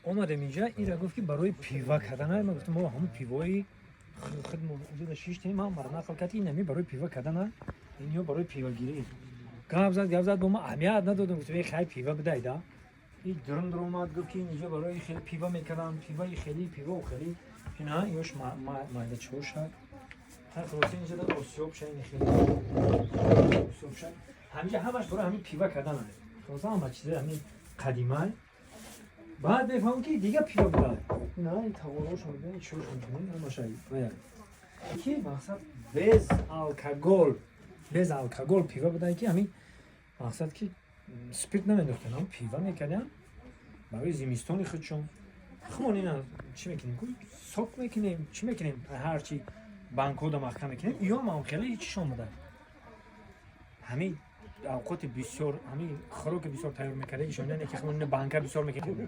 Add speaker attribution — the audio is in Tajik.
Speaker 1: Омадем инҷа, ира гуфт, ки барои пива кардана. Ма гуфтам, мо ҳамун пивои худмон инҷо шиштем, ман мара нақл кард, ин ҳами барои пива кардана, инҳо барои пивагирӣ. Гап зад, гап зад, бо ма аҳамият надодам, гуфтам, е, хай, пива бидай да. И дурун дуромад, гуфт, ки инҷо барои хеле пива мекардам, пиваи хеле, пивау хеле ина ёш майдачиҳоша. Хай, хулоса, инҷо да осиёбша, ин хеле осиёбша. Ҳаминҷа ҳамаш барои ҳамин пива кардан. Хулоса, ҳама чизаи ҳамин қадимай. Баъд мефаҳмам, ки дига пива буда. Ина ин тағорошон мебинед, чиҳошон мебинед, ҳамаша вая. Ки мақсад без алкогол, без алкогол пива буда, ки ҳамин мақсад, ки спирт намендохтан, ҳам пива мекардам барои зимистони худшон. Хумон ина чӣ мекунем ку, сок мекунем, чӣ мекунем, ҳарчи банкода маҳкам мекунем, иём ҳам хеле чишон буда. Ҳамин авқоти бисёр, ҳамин хӯроки бисёр тайёр мекардагишон, яъне ки хумон ина банка бисёр мекунем.